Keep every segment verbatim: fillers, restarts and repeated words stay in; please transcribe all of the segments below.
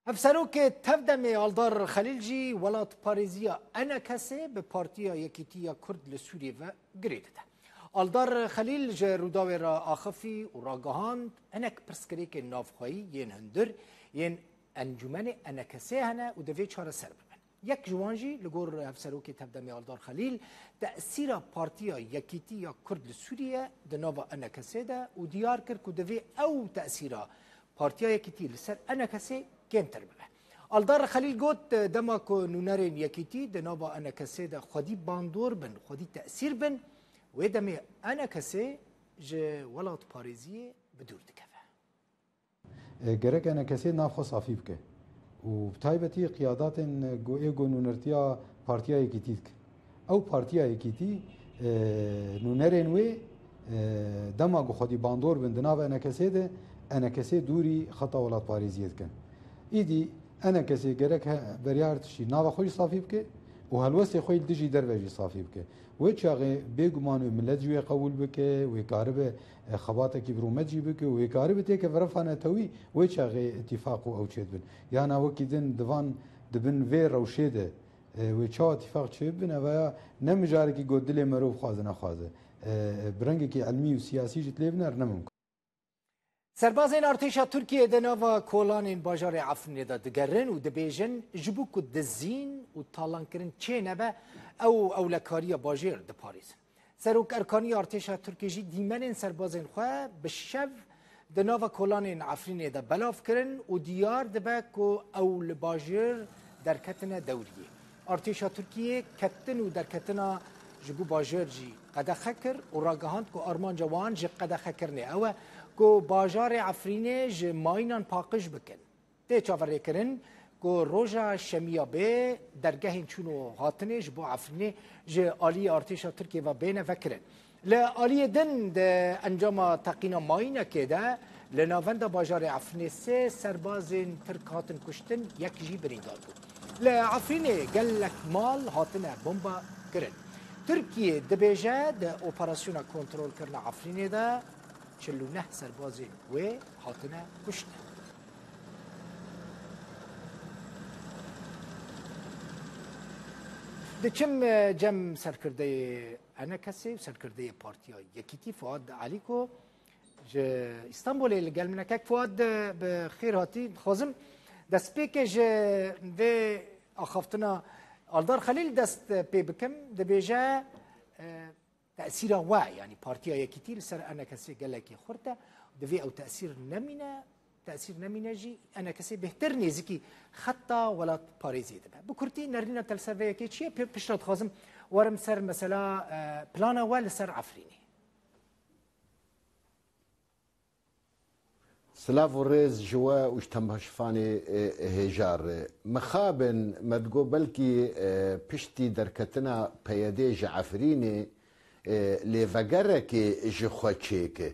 Hevserokê Tevdemê Aldar Xelîl jî welatparêziya ENKSê bi Partiya Yekîtî ya Kurd li Sûriyê ve girê dide. Aldar Xelîl ji Rûdawê re axifî û ragihand, hinek pirsgirêkên navxweyî yên hundir yên encûmenê ENKSê hene û divê çareser bibin. Yek ji wan jî li gor Hevserokê Tevdemê Aldar Xelîl, tesîra Partiya Yekîtî ya Kurd li Sûriyê di nava ENKSê de û diyar kir ku divê ew tesîra Partiya Yekîtî li ser ENKSê kêmtir bibe. Aldar Xelîl got, dema ku nûnerên Yekîtî di nava ENKSê de xwedî bandor bin, xwedî tesîr bin, wê demê ENKSê ji welatparêziyê bi dûr dikeve. E, gerek ENKSê nav xwe safî bike û bi taybetî qiyadatên, e, go-, ê gonûnertiya Partiya Yekîtî dikin. Ew Partiya Yekîtî, e, nûnerên wê, e, dema ku xwedî bandor bin di nav ENKSê de, ENKSê dûrî xeta welatparêziyê dikin. Îdî ENKSê gerek he-, beryar tiştî nava xwe jî safî bike û helwestê xwe li dijî derve jî safî bike. Wê çaxê bêguman wê milet jî wê qebûl bike, wê karibe, e, xebatekî bi rûmet jî bike û wê karibe têkeve refa netewî, wê çaxê îtîfaq û ew çêdibin. Yana wekî din di van, di bin vê rewşê de, e, wê çawa îtîfaq çêbibin, ev ya ne mijarekî ku dilê merov bixwaze nexwaze. E, e, bi rengekî ilmî û siyasî jî dilê biner ne mimkun. Serbazên artêşa Tirkiyê di nava kolanên bajarê Efrînê de digerin û dibêjin, ji bo ku dizîn û talankirin çê nebe, ew ewlekariya bajêr diparêzin. Serok Erkanî artêşa Tirkiyê jî dîmenên serbazên xwe bi şev di nava kolanên Efrînê de belav kirin û diyar dibe ku ew li bajêr derketine dewriyê. Artêşa Tirkiyê ketin û derketina ji bo bajêr jî qedexe kir û ragihand ku armanca wan ji qedexekirinê ew e ku bajarê Efrînê ji mayînan paqij bikin. Tê çaverêkirin ku roja şemiya bê dergehên çûn û hatinê ji bo Efrînê ji aliyê artêşa Tirkiyê ve bêne vekirin. Li aliyê din di encama teqîna mayînekê de li navenda bajarê Efrînê sê serbazên Tirk hatin kuştin, yek jî birîndar bû. Li Efrînê gelek mal hatine bomba kirin. Tirkiye dibêje di operasyona kontrolkirina Efrînê de çil û neh serbazên wê hatine kuştin. Diçim, e, cem serkirdeyê ENKSê û serkirdeyê Partiya Yekîtî Fuad Elî ku ji Îstanbulê li gel min e. Kek Fuad, e, bi xêr hatî. Dixwazim destpêkê ji vê axaftina Aldar Xelîl dest pê bikim. Dibêje, e, tesîra we, yanî Partiya Yekîtî li ser ENKSê gelekî xurt e. Divê ew tesîr nemîne, tesîr nemîne jî ENKSê bêhtir nêzîkî xeta welatparêziyê dibe. Bi kurtî nerîna te li ser vê yekê çi ye? Pê-, piştre dixwazim werim ser mesela, e, plana we li ser Efrînê. Silav û rêz ji we û ji temaşevanê, e, hêja re. Mixabin me digot belkî, e, piştî derketina P Y D'ê ji Efrînê, e, lêvegerekê ji xwe çêke.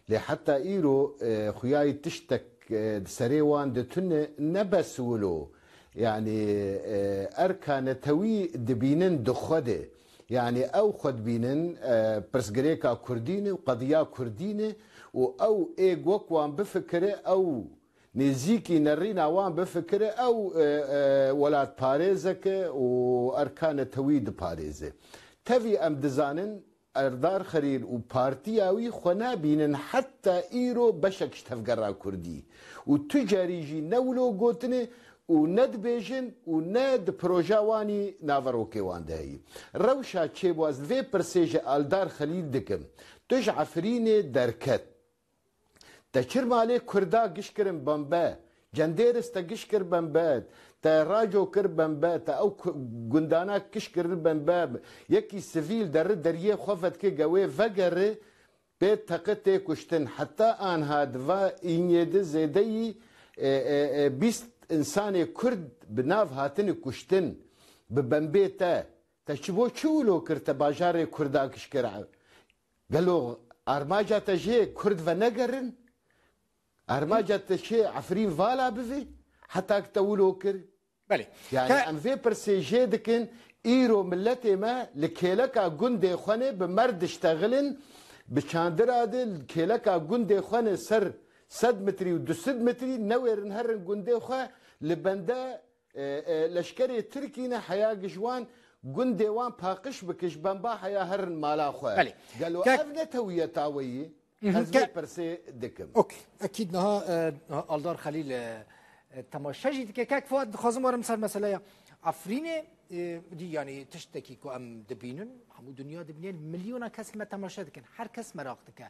Lê heta îro, e, xuyayî tiştek, e, di serê wan de tune ne bes wilo. Yanî, e, erka netewî dibînin di xwe de. Yanî ew xwe dibînin, e, pirsgirêka Kurdî ne û qediya Kurdî ne û ew ê wek wan bifikire, ew nêzîkî nerîna wan bifikire, ew, e, e, welatparêzeke û erka netewî diparêze. Tevî em dizanin Eldar Xelîl û partiya wî xwe nabînin heta îro beşek ji tevgera Kurdî û tu carî jî ne wilo gotine û ne dibêjin û ne di proja wanî naverokê wan de heyî. Rewşa çêbû ez vê pirsê ji Eldar Xelîl dikim. Tu ji Efrînê derket. Te çir malê Kurda giş kirin bembe? Cendêris te giş kir bembe? Te Raco kir bembe? Te ew ku-, gundana giş kirin bembe? Yekî sivîl deri deriyê xwe vedike gewê vegeri, pê teqe tê kuştin. Heta anha di va înyê de zêdeyî, e, e, e, bîst insanê Kurd bi nav hatine kuştin. Bi bembê te. Te çi bo çi wilo kir te bajarê Kurda giş kir? Gelo armaca te jê Kurd venegerin? Armaca te jê Efrîn vala bivê? Heta ki te wilo kir? Belê. Yani Te- em vê pirsê jê dikin, îro miletê me li kêleka gundê xwe ne bi mer diştexilin, bi çandira de li kêleka gundê xwe ne ser Sed metrî û du sed metrî newêrin herin gundê xwe, li bende, e, e, leşkerê Tirkî ne, heya gi ji wan gundê wan paqij bike, ji bemba heya herin mala xwe. Belê. Gelo Kek- ev ne tewiyeta we yî? Mhm, Ez vê ke- pirsê dikim. Okey. Ekîd niha, e, Aldar Xelîl, e, e, temaşe jî dike. Kek Fuat, dixwazim werim ser meseleya Efrînê. E, dî, yanî tiştekî ku em dibînin, hemû dinya dibînin, milyona kes li me temaşe dikin. Her kes meraq dike.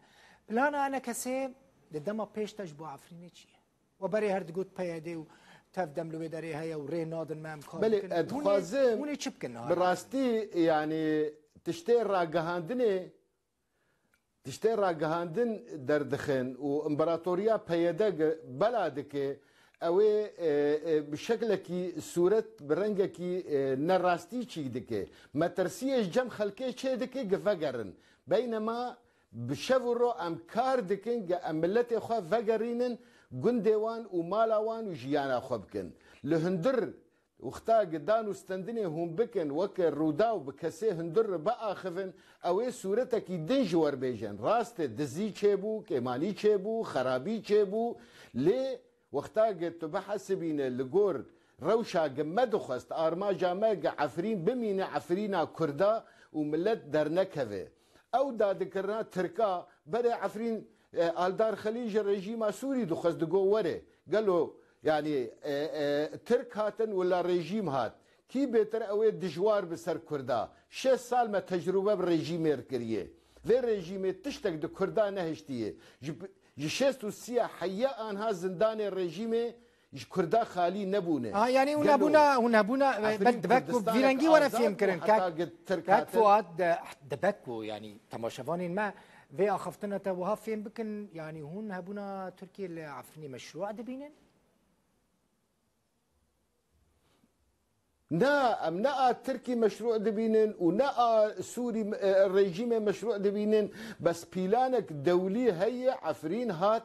Plana ene kesê di dema pêş de ji bo Efrînê çi ye? We berê her digot P Y D û tev dem li wê derê heye û rê nadin me em kar Belê, bikin. ez Hûn ê, dixwazim hûn ê çi bikin niha bi li rastî, yanî, tiştê ragihandinê, tiştê ragihandin derdixin û împaratoriya P Y D gi-, bela dike, ew ê, e, e, bi şeklekî sûret, bi rengekî, e, nerastî çîk dike. Metirsiyê ji cem xelkê çê dike gi vegerin. Beynema bi şev û ro em kar dikin, ge em miletê xwe vegerînin gundê wan û mala wan û jiyana xwe bikin. Li hundir wexta ge dan û stendinê hûn bikin, weke Rûdaw bi kesê hundir re biaxivin, ew ê sûretekî din ji we re bêjin. Rast e, dizî çêbû, kêmanî çêbû, xerabî çêbû, lê wexta ge tu bihesibîne li gor rewşa ge me dixwest, armaca me ge Efrîn bimîne Efrîna Kurda û milet dernekeve. Ew dadikirina Tirka berê Efrîn, e, Aldar Xelîl ji rejîma Sûrî dixwest, digo were. Gelo, yanî, e, e, Tirk hatin wila rejîm hat? Kî bêtir ew ê dijwar bi ser Kurda? Şêst sal me tecrûbe bi rejîmê re kiriye. Vê rejîmê tiştek di Kurda nehiştiye. Ji, ji şêst û sî ya heye anha zindanê rejîmê ji Kurda xalî nebûne. Ha, yanî hûn Gelo hebûna, hûn hebûna, Efrîn belk dibe ku Kurdistanek vî rengî were azad fêm bû, kirin. Heta Kek, gi Tirk Kek hatin. Fuat, de, dibe ku, yanî, temaşevanên me vê axaftina te wiha fêm bikin, yanî, hûn hebûna Tirkiyê li Efrînê meşrû dibînin? Na, em ne a Tirkî meşrû dibînin û ne a Sûrî, e, rejîmê meşrû dibînin. Bes pîlanek dewlî heye, Efrîn hat,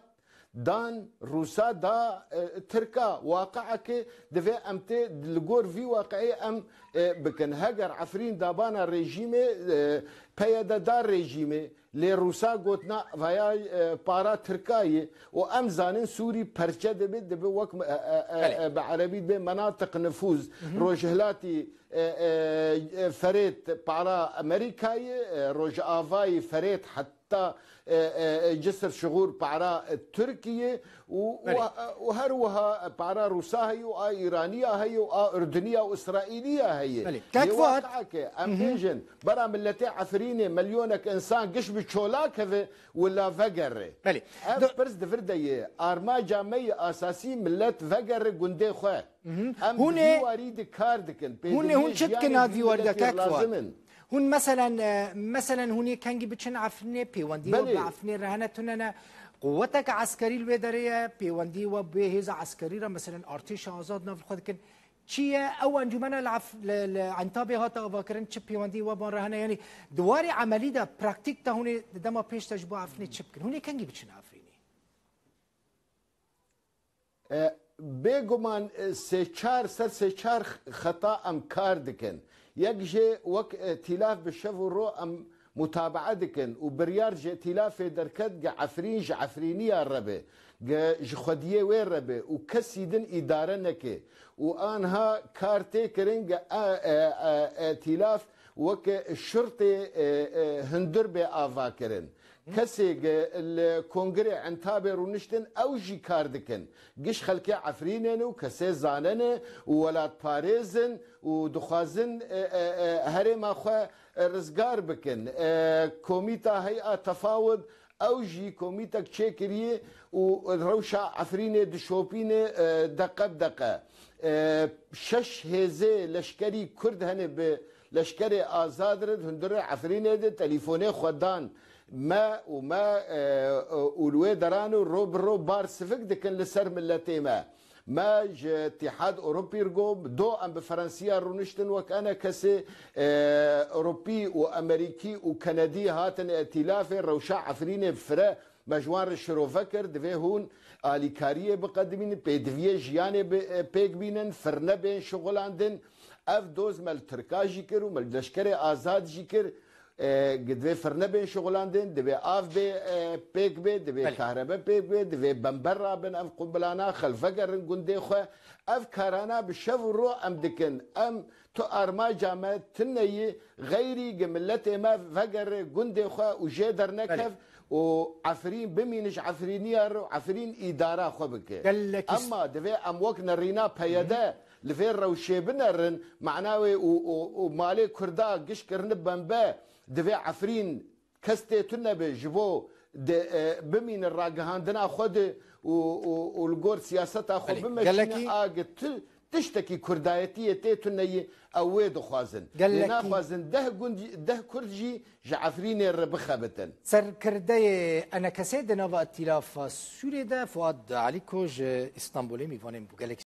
dan Rûsa, da, e, Tirka. Waqieke divê em tê li gor vî waqiê em, e, bikin. Heger Efrîn dabana rejîmê, e, P Y D da rejîmê, lê Rûsa got, na, vaya, e, para Tirka ye û em zanin Sûrî perçe dibe, dibe wek, e, e, e, Belê. e, bi erebî dibe menatiq nifûz. Hı hı. Rojhilatî, e, e, e, Ferêt para Amerîka ye, e, Rojavayî Ferêt heta, e, e, e, Cisir Şixûr para, e, Tirkiye û, û, Belê. û her wiha para Rûsa heye û a Îraniya heye û a Urduniya û Îsraîliya heye. Belê. Kek Yê Fuat. Waqieke em Hı hı. bêjin, bera miletê Efrînê milyonek însan giş bi çola keve wila vegere. Belê. Ev Do- pirs di vir de ye. Armaca me yê asasî milet vegere gundê xwe. Hı hı. Em Hûn bi ê, vî warî de kar dikin. hûn ê, hûn Pêdiviyê çi dikin jiyanê ha vî vî warî de miletî Kek Fuat? lazim in. Hûn meselen, e, meselen hûn ê kengî biçin Efrînê, pêwendî we Belê. bi Efrînê re hene tune ne? Quwetek eskerî li wê derê ye, pêwendî we bi hêza eskerî re, meselen artêşa azad nav li xwe dikin. Çi ye ew encûmena li Ef-, li, li Entabê hate avakirin, çi pêwendî we ban re hene? Yanî di warê emelî de, praktîk de hûn ê di dema pêş de ji bo Efrînê çi bikin? Hûn ê kengî biçin Efrînê? E, bêguman, e, sê çar, ser sê çar xeta em kar dikin. Yek jê wek, e, tîlaf bi şev û ro em mutabaa dikin û biryar ji tîlafê derket ge Efrîn ji Efrîniya re be, ge ji xwediyê wê re be û kesî din îdare neke û anha kar tê kirin ge, e, e, e, e, tîlaf weke şirtê, e, e, hundir bê ava kirin. Kesê ge li Kongrê Entabê rûniştin, ew jî kar dikin. Giş xelkê Efrînê ne û kesê zane ne û welatparêz in û dixwazin, e, e, e, herêma xwe, e, rizgar bikin. E, komîta Hey'a Tefawud, ew jî komîtek çêkirî û rewşa Efrînê dişopîne, e, deqe bi deqe. E, şeş hêzê leşkerî Kurd hene bi leşkerê azad re di hundirê Efrînê de telîfonê xwe dan me û me, e, û li wê deran û ro bi ro bar sivik dikin li ser miletê me. Me ji Îtîhad Ewropî re got, do em bi Ferensiya rûniştin wek enekesê, e, Ewropî û Amerîkî û Kenedî hatin îtîlafê rewşa Efrînê bi fire me ji wan re şirove kir, divê hûn alîkariyê biqedimînin, pêdiviyê jiyanê bi, e, pêk bînin, firne bên şixulandin. Ev doz me li Tirka jî kir û me li leşkerê azad jî kir. e, divê firne bên şixulandin, divê av bê, e, pêk bê, divê Belê. kahrebe pêk bê, divê bember rabin ev qumbilana, xelk vegerin gundê xwe. Ev karana bi şev û ro em dikin. Em tu armaca me tune yî, xeyrî gi miletê me vegere gundê xwe û jê dernekev Belê. û Efrîn bimîne ji Efrîniya re û Efrîn îdara xwe bike. Gelekî s- Emma divê em wek nerîna P Y D li vê rewşê binerin, mana wê û, û, û malê Kurda giş kirine bembe, divê Efrîn kes tê tune be ji bo de, e, bimîne ragihandina xwe de û, û, û li gor siyaseta xwe Belê, bimeşîne gelekî- a gi tu tiştekî kurdayetiyê tê tune yî ew wê dixwazin. Lê Gelekî- naxwazin deh gund, deh kurd jî ji Efrînê re bixebitin. Serkirdeyê enekesê di nava Îtîlafa Sûriyê de Fuad Alîko ji Îstanbulê mîvanên bû. Gelek